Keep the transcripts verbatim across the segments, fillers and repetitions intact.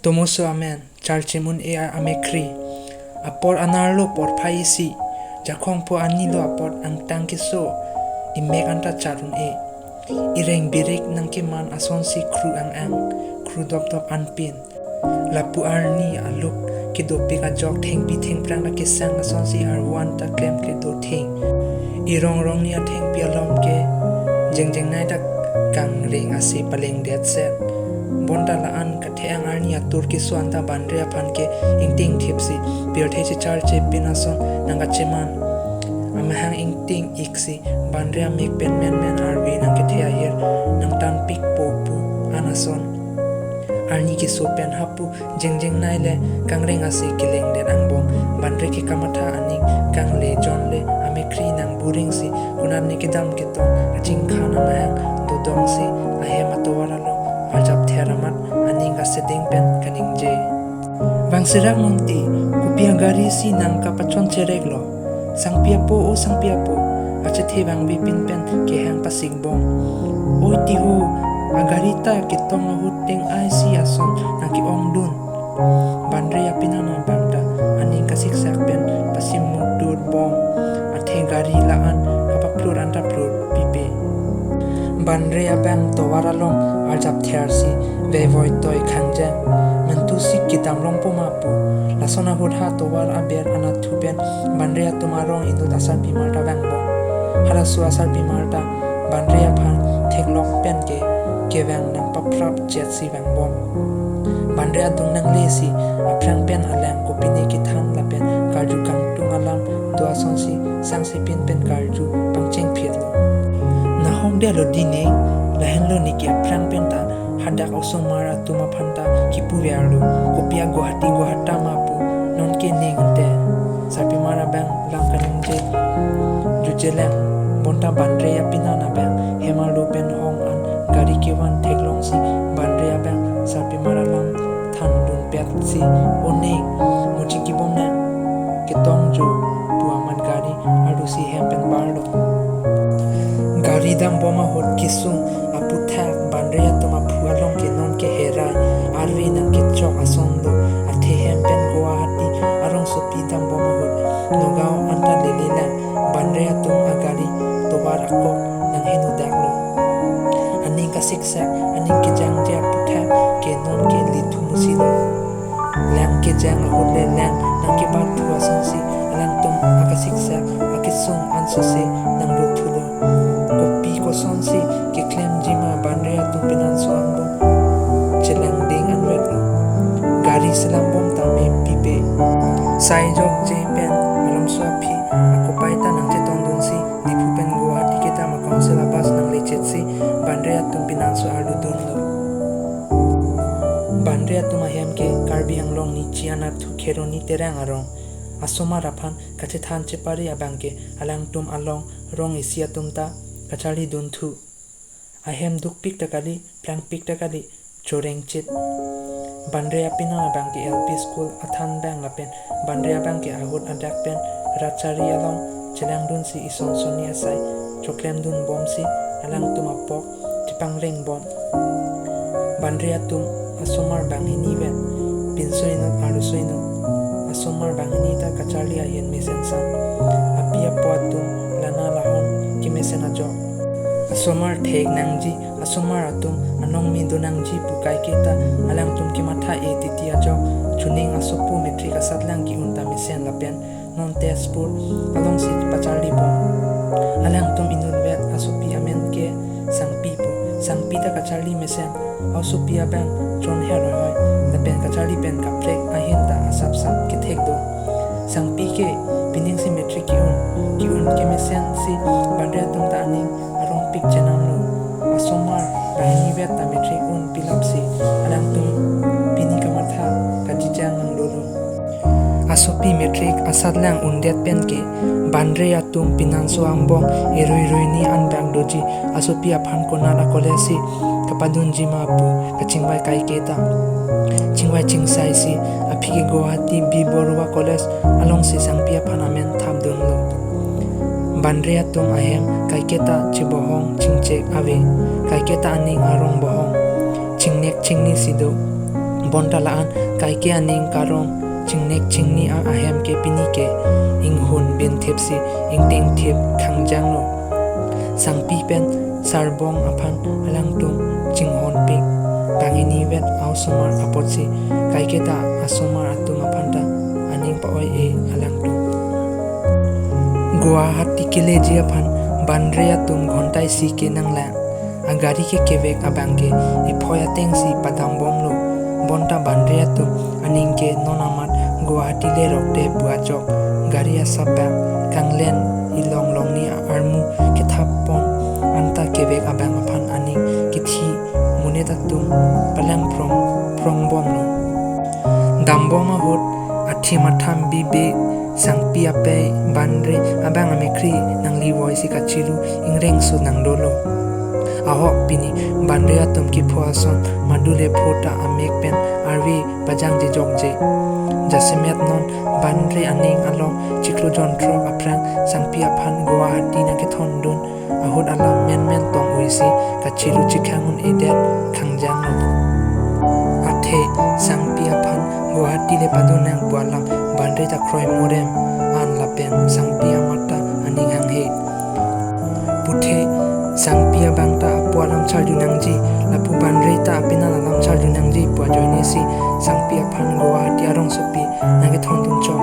Tomoso amen, charchim un-e a-, amekhri. Apor anerlo porphai isi, jakhong pho anilo apot angtang keso, imek anta char un-e. Ireng birik nangkeman asonsi khru ang-ang, khru dopdop anpin. Lapu arni aluk kedopik ajok thengpi thengphrang ta kesang asonsi arvan ta klemkle dothing. Irong rongni athengpi alom ke jengjengnei ta kangreng ase palengdetset. Bonta la-an katheang arni atur keso anta Banre aphan ke ingtingthipsi pirthe checharchepin ason nangkacheman. Amahang ingting-iksi Banre amek pen menmen arve nangkethe ahir nangtanpikpo pu an ason. Arni keso pen hapu jengjengnei le kangreng ase kelengdet angbong. Banre ke kamatha aning kangle jonle amekhri nangburingsi konatne kedam ketong achingkhan amahang dodongsi ahem atovar along arjapther amat aning kasedeng pen kaningje. Vangserak nonti, kopi agari si nangkapachonchereklo? Sangpi apo, o sangpi apo, achethe vangvepin pen kehang pasikbom. Oi tiho, agari ta ketong ahut teng-ai si ason nangke-ongdun. Banre apinan abang ta aning kasiksak pen pasimukdutbom. Athe gari la-an kapaplur anta plur pipe. Banre abang tovar along arjapthersi vevoitoi khangjang. Mantusi kedam longpo ma pu. Lason ahut ha tovar aber anatthu pen Banre atum arong inut asarpimar ta vangbom. Halaso asarpimar ta Banre aphan theklok pen ke kevang nangpaprapchetsi vangbom. Banre adung nanglesi aphrang pen alang kopine kethan lapen karju kangtung alam do asonsi sangsepin pen karju pangchengphitlo. Nahokdetlo dine, lahenlo neke aphrang pen ta hadak osomar atum aphan ta kipuverlo, kopi a-Guwahati Guwahata ma pu, nonke ning ante. Sarpimar abang lam kaningje jutjelang, bonta Banre apinan abang hem arlo pen hong an gari kevan theklongsi Banre abang sarpimar alam thandunpetsi, o ning, mo chingkibom nang, ketong jo pu amat gari arlosi hem pen barlo. Gari dambom ahut kesung aphuthak Banre atum aphu along ke nonke herai, arve nangkechok asonlo. Athe hem pen Guwahati arongsopi dambom ahut Nagaon anta lelelang, Banre atum agari tovar akok nanghenodak lo. Aning kasiksak, aning kejangje aphuthak ke nonke lithu musi lo. Lang kejang ahut le lang nangkebathu asonsi alangtum akasiksak akesung ansose nangdothulo. Kopi kosonsi keklemji ma Banre atum pinanso angbong chelangding anvetlo. Gari selambom tame pipe. Sai jokje pen alomso aphi akopai ta nangchetongdunsi Diphu pen Guwahati kedam a-council a-bus nanglechetsi Banre atum pinanso arludunlo. Banre atum ahem ke Karbi Anglong Nichi anatthu Kheroni Terang arong. Asomar aphan kachethan chepari abang ke alangtum along rong isi atum ta kacharlidunthu. Ahem dukpik ta kali, prangpik ta kali, chorengchit. Banre apinan abang ke L P school athan bang lapen Banre abang ke ahut adak pen rat chari along chelangdunsi ison sonni asai choklemdunbomsi alangtum apok chepangrengbom. Banre atum asomar banghini vet, pinso inut arloso inut. Asomar banghini ta kacharli ahin mesen san. Api apo atum lana lahon kemesen ajok. Asomar thek nangji, asomar atum anong me do nangji pu kaike ta alangtum kematha-e titi ajok, chuning asopo matric asatlang ke-un ta mesen lapen non Tezpur alongsi pacharlibom. Alangtum inutvet asopi amen ke Sangpi pu. Sangpi ta kacharli mesen, asopi abang chonher hoihoi, lapen kacharli pen kaprek ahin ta asapsap kethek do. Sangpi ke pining si matric ke-un, ke-un kemesensi Banre atum ta aning arongpik chenamlo. Asomar banghini vet ta matric un pilapsi alangtum pini kamatha kachijang nangdolo. Asopi matric asatlang undet pen ke Banre atum pinanso angbong erui ruini anbak doji, asopi aphan konat a-college si kapadunji ma pu kachingvai kaike ta. Chingvai chingsaisi aphi ke Guwahati B Borua College alongsi Sangpi aphan amen thapdunlo. Banre atum ahem kaike ta chebohong chingchek ave, kaike ta aning arong bohong, chingnek chingni si do. Bonta la-an kaike aning karong chingnek chingni a ahem ke pini ke inghun binthip si ingtingthip khangjanglo. Sangpi pen Sarbong aphan alangtum chinghonpik. Banghini vet a-osomar apotsi kaike ta asomar atum aphan ta aning pa-oi-e alangtum. Guwahati keleji aphan Bandre atum ghonta isi ke nanglang. Agari ke kevek abang ke iphoi atengsi padambomlo. Bonta Bandre atum aning ke non amat Guwahati lerok te pu ajok gari asap bak kanglen ilong longni armu kethap pon anta kevek abang aphan aning kithi monit atum palang phrong phrong bomlo. Dambom ahut athim atham bibe Sangpi apei Bandre abang amekhri nangli voi si kachiru ingrengso nangdolo. Ahok pini Bandre atum kipho ason madule pho ta amek pen arve pajangje jokje. Jasemet non Bandre aning along chiklo jonthrok aphrang Sangpi aphan Guwahati nangkethondun ahut alam menmen tong-oi si kachiru chikhang un-edet khangjanglo. Athe Sangpi aphan Guwahati le padun nang pu alam Bandre ta kroimorem an lapen Sangpi amat ta aning hanghe. Puthe Sangpi abang ta apo alam charju nangji, lapu Bandre ta apenan alam charju nangji pu ajoine si Sangpi aphan Guwahati arongsopi nangkethondun chok.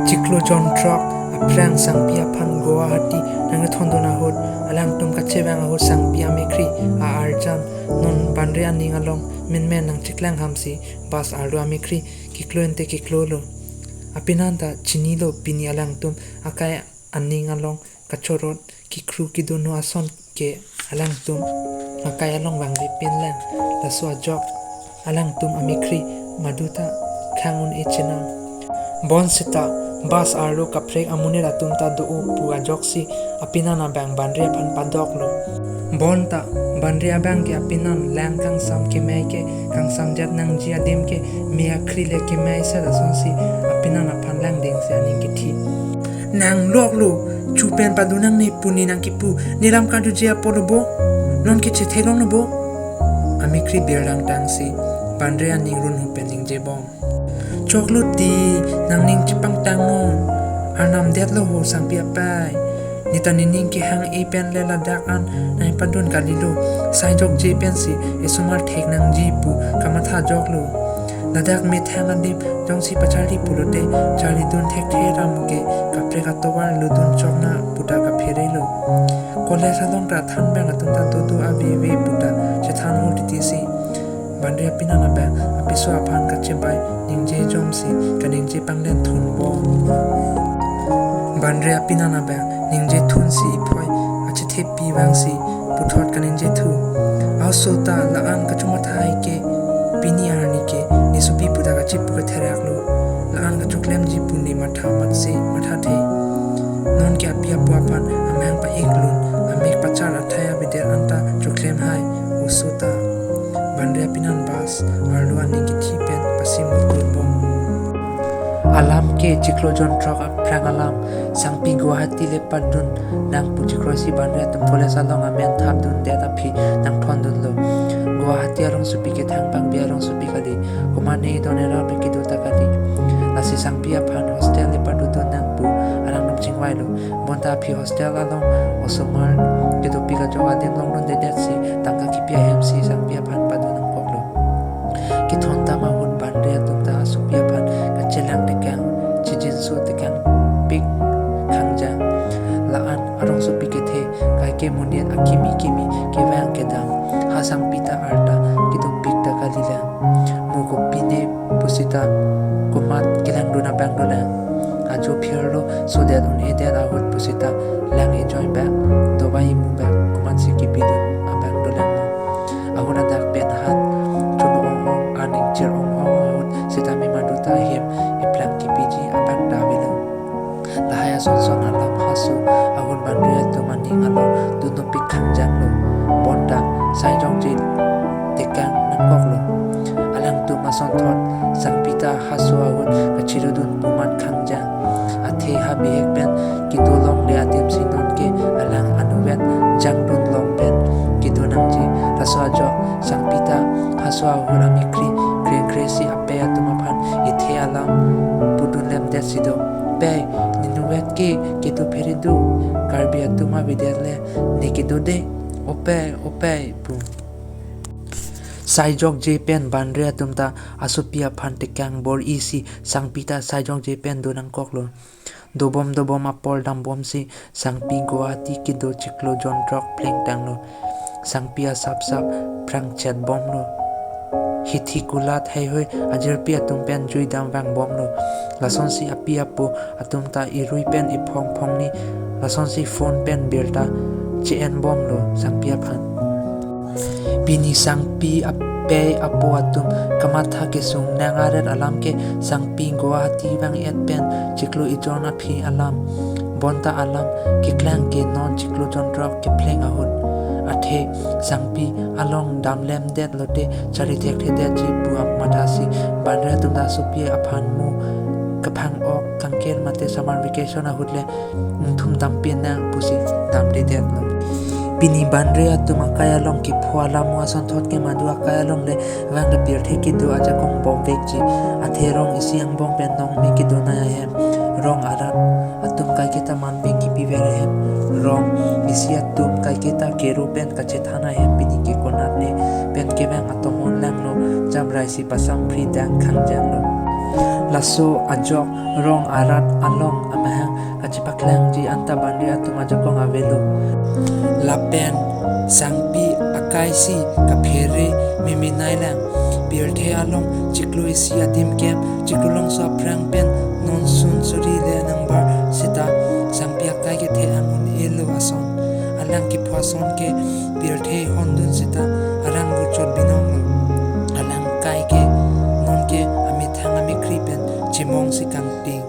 Chiklo jonthrok aphrang Sangpi aphan Guwahati nangkethondun ahut alangtum kachevang ahut Sangpi amekhri a-arjan non Bandre aning along menmen nangcheklang ham si bus arlo amekhri kiklo ente kiklolo. Apenan ta chinilo pini alangtum akai aning along kachorot kikhru kidono ason ke alangtum akai along vangve pinlang, laso ajok alangtum amekhri madu ta khang un-e chenam. Bonseta bus arlo kaprek amonit atum ta do-o pu ajoksi apenan abang Bandre aphan padoklo. Bonta Bandre abang ke apenan lang kangsam kemai ke kangsamjat nangji adim ke me akhri le kemai set asonsi apenan aphan langding si aning kithi. Nang loklo, chu pen padun nangne pu ne nangkipu, ne lam karjuje apotlo bo, non ke chethelonglo bo. Amekhri birlang tangsi Bandre aning runhu pen ningjebom. Choklo ti, nangning chepangtangnon, arnam detlo ho Sangpi apei. Ne ta nening kehang-e pen le ladak an nangpadun kalilo, sai jokje pensi esomar thek nangji pu kamatha joklo. Ladak methang adim jongsi pacharli pulote charlidun thekthe ram ke kaprek atovar lodun chokna puta kapherelo. College along ta thanbang atum ta dodo aveve puta chethan hul titi si Bandre apenan abang apiso aphan kachebai ningje jomsi kaningje pangden thunbom. Bandre apenan abang ningje thunsi iphoi achethepi vangsi puthot kaningje thu. A-oso ta la-an kachomatha hai ke pini arni ke ne sopi puta kachipu katheraklo. La-an kachoklemji pu ne matha matse mathathe. Non ke api apo aphan amahang pa-iklun, amek pachar athai avedet anta choklem hai oso ta. Bandre apenan bus arlo aning kithi pen pasimutbom. Alam ke chiklo jonthrok aphrang alam, Sangpi Guwahati le padun nang pu chikroisi Bandre atum college along amen thapdundet aphi nangthondunlo. Guwahati arongsopi ke thangpangbi arongsopi kali, komatne idon era pen kedo ta kali. Lasi Sangpi aphan hostel le padodun nang pu alangtum chingvailo. Bonta aphi hostel along osomar kedopik ajok adim longdundedetsi tangka kipi ahemsi Sangpi aphan padun nangkoklo. Kethon tam ahut Bandre atum ta asopi aphan kachelang tekang, chijinso tekangpik khangjang. La-an arongsopi kethe kaike monit akimi kimi kevang kedam, ha Sangpi ta arta kedopik ta kalilang. Mo kopine pusita komat kelangdun abang dolang. Ajo phirlo sodet un-edet ahut pusita lang ejoi bak, dovai imu bak, komatsi kipidun abang dolang. Ahut ladak pen hat chun ong ong, aning chir ong ong ahut sitame madu ta ahem eplang kipiji abang ta avelo. Lahai ason son alam haso ahut Bandre atum aning along dunopik khangjanglo. Bonta sai jokje tekang nangkoklo. Alangtum asonthot Sangpi ta haso ahut kachirudun pu mat khangjang. Athe ha bihek pen kedo longle adim si non ke alang anuvet jangdun long pen kedo nangji. Laso ajok Sangpi ta haso ahut amekhri kreng si do. Pei, ne inutvet ke kedo phere do. Karbi atum avedet le ne kedo de. O pei, o pei pu. Saijokje pen banre atum ta asopi aphan tekang bor-isi Sangpi ta saijokje pen do nangkoklo. Dobom dobom apor dambomsi Sangpi Guwahati kedo chiklo jonthrok plengtanglo. Sangpi asapsap phrangchetbomlo. Hithi kulat heihoi ajirpi atum pen juidam vangbomlo. Lasonsi api apo atum ta irui pen iphong phongni, lasonsi phone pen birta che-enbomlo Sangpi aphan. Pini Sangpi apei apo atum kamatha kesung nang aret alam ke Sangpi Guwahati vang-et pen chiklo ijon aphi alam. Bonta alam keklang ke non chiklo jonthrok kepleng ahut. Athe Sangpi along damlemdet lote chari thekthedetji pu apmathasi banre atum ta asopi aphan mu kaphang-ok kangkir mate summer vacation ahut le ingthum dampi nang pusi damdedetlo. Pini banre atum akai along kepho alam asonthot ke madu akai along le vang le pirthe kedo ajakong bokvekji. Athe rong isi angbong pen nongme kedonei ahem. Rong arat atum kaiketa manpeng kipiver ahem. Rong isi atum kaiketa kero pen kachethan ahem pini ke konatne pen kevang atomon langno jamraisi pasam phri dang khangjanglo. Laso ajok rong arat along amahang kachepaklangji anta banre atum ajakong avelo. Lapen Sangpi akaisi kaphere memenai lang. Pirthe along chiklo isi adim kem, chiklo longso aphrang pen non sun suri le nangbar seta Sangpi akai kethe ang un-elo ason. Alang kepho ason ke pirthe hondun seta arang buchot binonglo. Alang kai ke non ke amethang amekhri pen chimongsi kangting.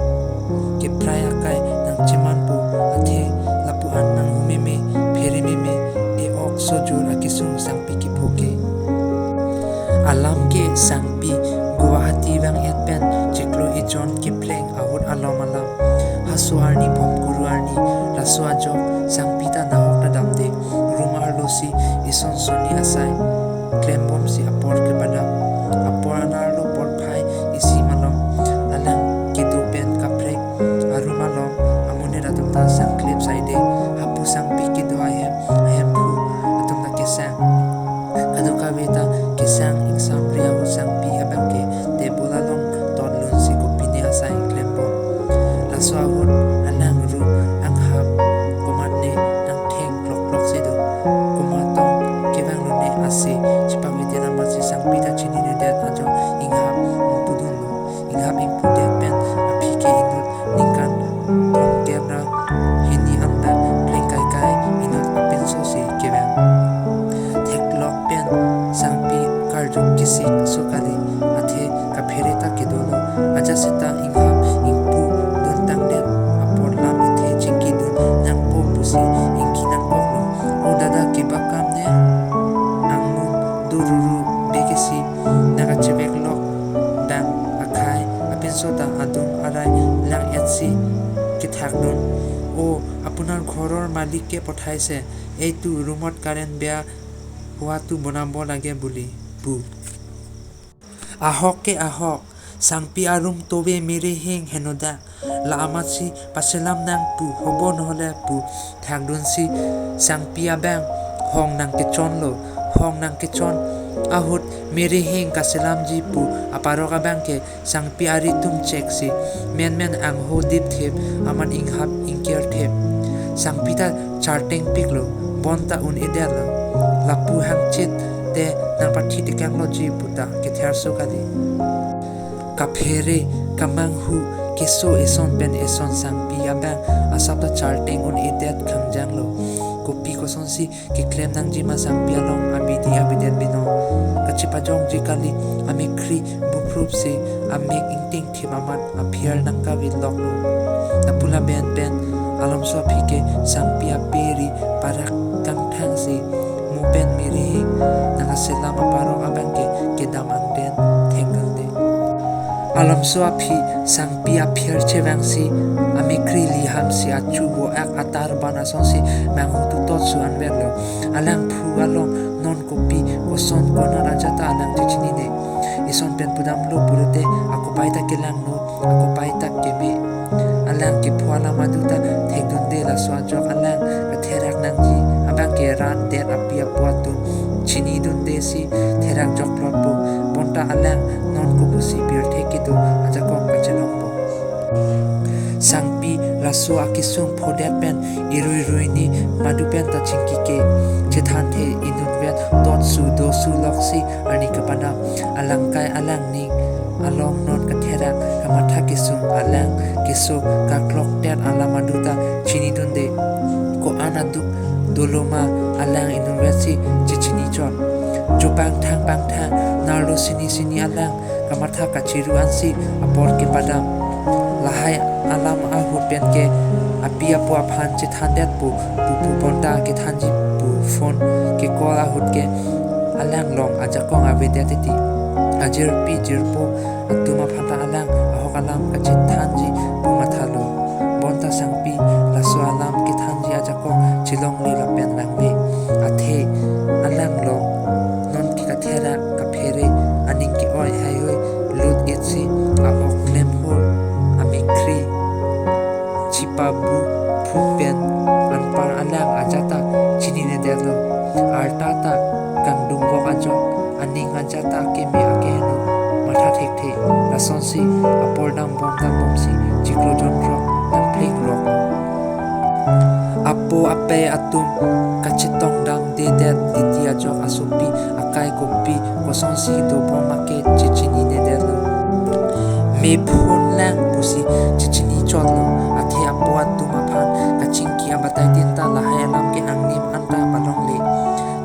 Kephrai akai nangchemanpo, athe lapu-an nang-umeme, pherememe, e-ok sojor akesung Sangpi kepho ke. Alam ke Sangpi Guwahati vang-et pen chiklo ijon kepleng ahut alom alam. Haso arni Phomkuru arni, laso ajok Sangpi ta nahok ta damde, room arlosi ison sonni asai klembomsi apor kepadam. Apor anerlo porphai isi malom. Alang kedo pen kaprek a-room along amonit atum ta sangklip saide. Hapu Sangpi kedo ahem, ahemphu atum ta kesang. Kadokave ta kesang ingsamri ahut Sangpi abang ke table along totlunsi kopine asai klembom. Laso ahut alang room anghap komatne nangthek klokklok si do. Komat tong kevang lone ase chepavete amatsi Sangpi ta chininedet ajo inghap ingpudunlo. Inghap ingpudet pen aphi ke inut ningkan thomkep ra hini an pen pleng kaikai inut apinso si kevang. Theklok pen Sangpi karju kesik so kali, athe kaphere ta kedolo. Ajat seta inghap ingpu duntangdet apor lam ithe chingkidun nangpo pusi ingki nangkoklo. O dada, kiba kam ne? Angmung do ruru be ke si nangkacheveklok dang akhai, apinso ta adung arai lang-etsi kethakdun. "O, আপোনাৰ ঘৰৰ মালিকে পঠাইছে, এইটো ৰুমত কাৰেণ্ট বেয়া হোৱাটো বনাব লাগে বুলি," pu. "Ahok ke ahok, Sangpi a-room tove mere heng henoda. La amatsi paselam nang pu, hobo nohole pu," thakdunsi Sangpi abang hong nangkechonlo. Hong nangkechon ahut mere heng kaselamji pu aparok abang ke Sangpi aritum cheksi menmen angho dipthip amat inghap ingkirthip. Sangpi ta chartengpiklo, bonta un-edetlo. Lapu hangchit te nangpathi tekangloji puta ketherso kali. Kaphere, kamanghu, keso eson pen eson Sangpi abang asap ta charteng un-edet khangjanglo. Kopi kosonsi keklem nangjima Sangpi along abidi abidet binong. Kachepajongji kali, amekhri buphrupsi amek ingtingthip amat aphiar nangkavitloklo. Lapu laben pen alomso aphi ke Sangpi aperi parak kangthangsi mo pen mere heng nangkaselam aparok abang ke kedam angden thengkangde. Alomso aphi Sangpi aphiar chevangsi amekhri lihamsi achu vo-ak atar ban asonsi manghu tutotsu anverlo. Alangphu along non kopi koson konat ajat ta alang chechinine. Eson pen pudamlo pulote akopai ta kelangno, akopai ta keme Laso ajok alang katherak nangji abang ke rat det api apo atum chinidunde si therak jokplotpo. Bonta alang non kopusi pirthe kedo ajakong kachelongpo. Sangpi laso akesung phodet pen irui rui ni madu pen ta chingki ke chethanthe inutvet tot su do su loksi arni kepadam. Alangkai alangning along non katherak kamatha kesung alang keso kaklok tet alam adu ta chinidunde. Ko-an aduk dolo ma alang inutvet si chechini chot. Chupangthang pangthang narlo sini sini alang kamatha kachiru ansi apor kepadam. Lahai alam ahut pen ke api apo aphan chethandetpo pupu bonta kethanji pu phone ke call ahut ke alang long ajakong avedet titi. Ajirpi jirpo atum aphan ta alang ahok alam kachethanji pu mathalo. Bonta sangpi laso alam kethanji ajakong chelongle lapen langle. Athe alang long non ke katherak kaphere aning ke-oi haihui lut itsi a-ok klemhur amekhri chipabu phuk pen anpar alang ajat ta chininedetlo. Arta ta kangdungvok ajok aning ajat ta keme akeheno matha thekthe. Lasonsi apor dambom dambomsi chiklo jonthrok nangplengrok. Apo ape atum kachetongdamdedet titi ajok asopi akai kopi kosonsi dobom ake chechinidetlo. Me phone lang pusi chechini chotlo. Athe apo atum aphan kachingki abatai tin ta lahai alam ke angnim anta palongle.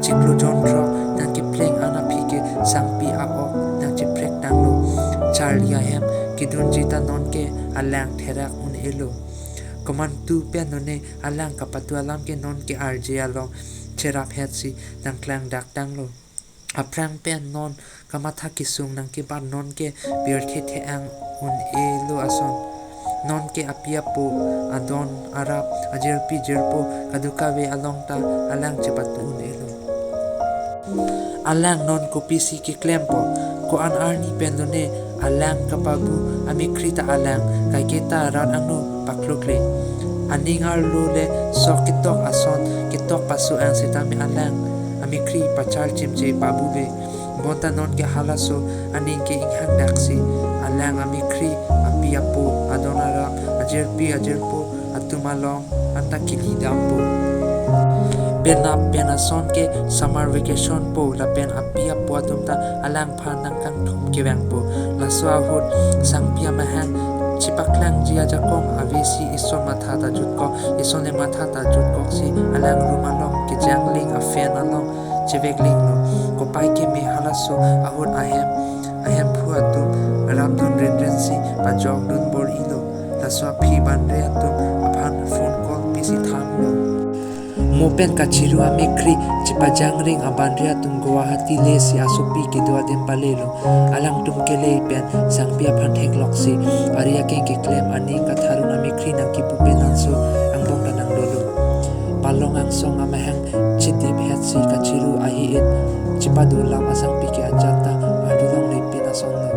Chiklo jonthrok nangkepleng an aphi ke sangpi a-ok nangcheprek tanglo. Charli ahem kedunji ta non ke alang therak un-elo. Komantu pen none alang kapatu alam ke non ke arje along cherap hetsi nangklangdak tanglo. Aphrang pen non kamatha kesung nangkebat non ke pirthe the-ang un-elo ason. Non ke api apo adon arap ajirpi jirpo kadokave along ta alang chepatu un-elo. Alang non kopisi keklempo, ko-an arni pen lone alang kapabu amekhri ta alang kaiketa rat angno paklokle. Aning arlo le sok ketok ason ketok paso-ang sitame alang amekhri pachal chimche pabu ve. Bonta non ke halaso aning ke inghangdaksi alang amekhri api apo adon arap ajirpi ajirpo atum along anta kelidampo. Penap pen ason ke summer vacation po lapen api apo atum ta alangphan nangkangthum kevangpo. Laso ahut sangpi amahang chepaklangji ajakong avesi ison matha ta jutkok, ison le matha ta jutkoksi alang room along kejangling a-fan along cheveklinglo. Kopai keme halaso ahut ahem ahemphu atum rapdun rinrinsi pajokdun bor-ilo. Laso aphi banre atum aphan phone call pisi thanlo. Mo pen kachiru amekhri chepajangring abanre atum Guwahati lesi asopi kedo adim palelo. Alangtum kele pen sangpi aphan thekloksi ari akeng keklem aning katharun amekhri nangkipu pen anso angbong ta nangdolo. Palong angsong amahang chedip hetsi kachiru ahi-et chepadolam asangpi ke ajat ta adolongle pen asonlo.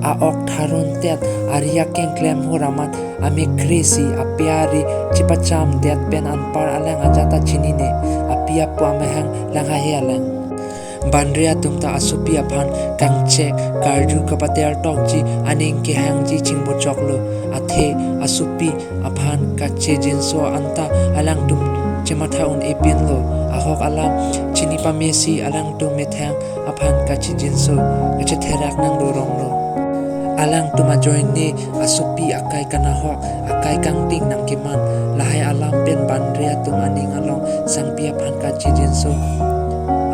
A-ok tharun tet ari akeng klemhur amat amekhri si ape ari chepachamdet pen anpar alang ajat ta chinine, api apo amahang lang hahe alang. Banre atum ta asopi aphan kangchek karju kapater tokji aning kehangji chingbochoklo. Athe asopi aphan kachejinso anta alangtum chematha un-epinlo. Ahok alam chini pamesi alangtum methang aphan kachejinso kachetherak nangdoronglo. Alangtum ajoine asopi akai kanahok, akai kangting nangkeman, lahai alam pen banre atum aning along sangpi aphan kachejinso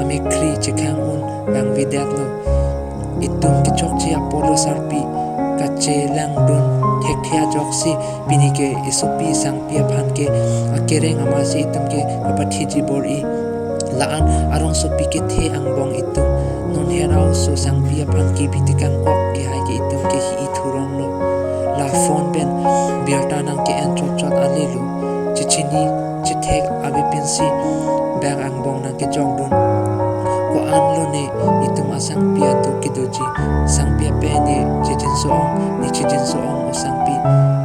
amekhri chekhang un nangvedetlo. Itum kechokche apotlo sarpi kachelangdun thekthe ajoksi pini ke isopi sangpi aphan ke akereng amatsi itum ke kapathiji bor-i. La-an arongsopi kethe angbong itum non hera oso sangpi aphan kebi tekangkok kehai ke itum ke hi-i thuronglo. La phone pen birta nangke-en chotchot alelo. Chechini chethek avepinsi bang angbong nangkejongdun. Ko-an lone itum asangpi atum kedoji. Sangpi ape ne chejinso-ong, ne chejinso-ong o sangpi.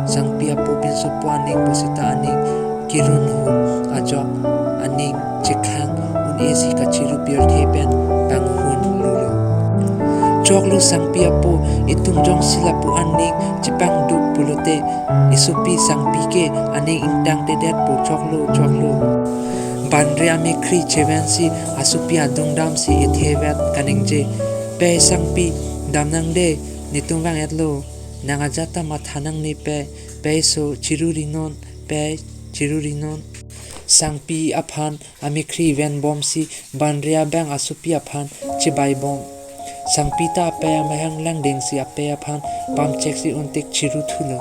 Sangpi apo pinsopo aning pusita aning kirun hu ajok aning chekhang un-e si kachiru pirthe pen panghun lulo. Choklo Sangpi apo, itum jongsi lapu aning chepangduk pulote, isopi Sangpi ke aning ingtangtedetpo, choklo, choklo. Banre amekhri chevensi asopi adung damsi ithevet kaningje. Pei Sangpi, damnang de, netum vang-etlo. Nang ajat ta matha nangne pei, pei so chirurinon, pei chirurinon. Sangpi aphan amekhri venbomsi Banre abang asopi aphan chibaibom. Sangpi ta apei amahang langdengsi apei aphan pamchek si untik chiruthulo.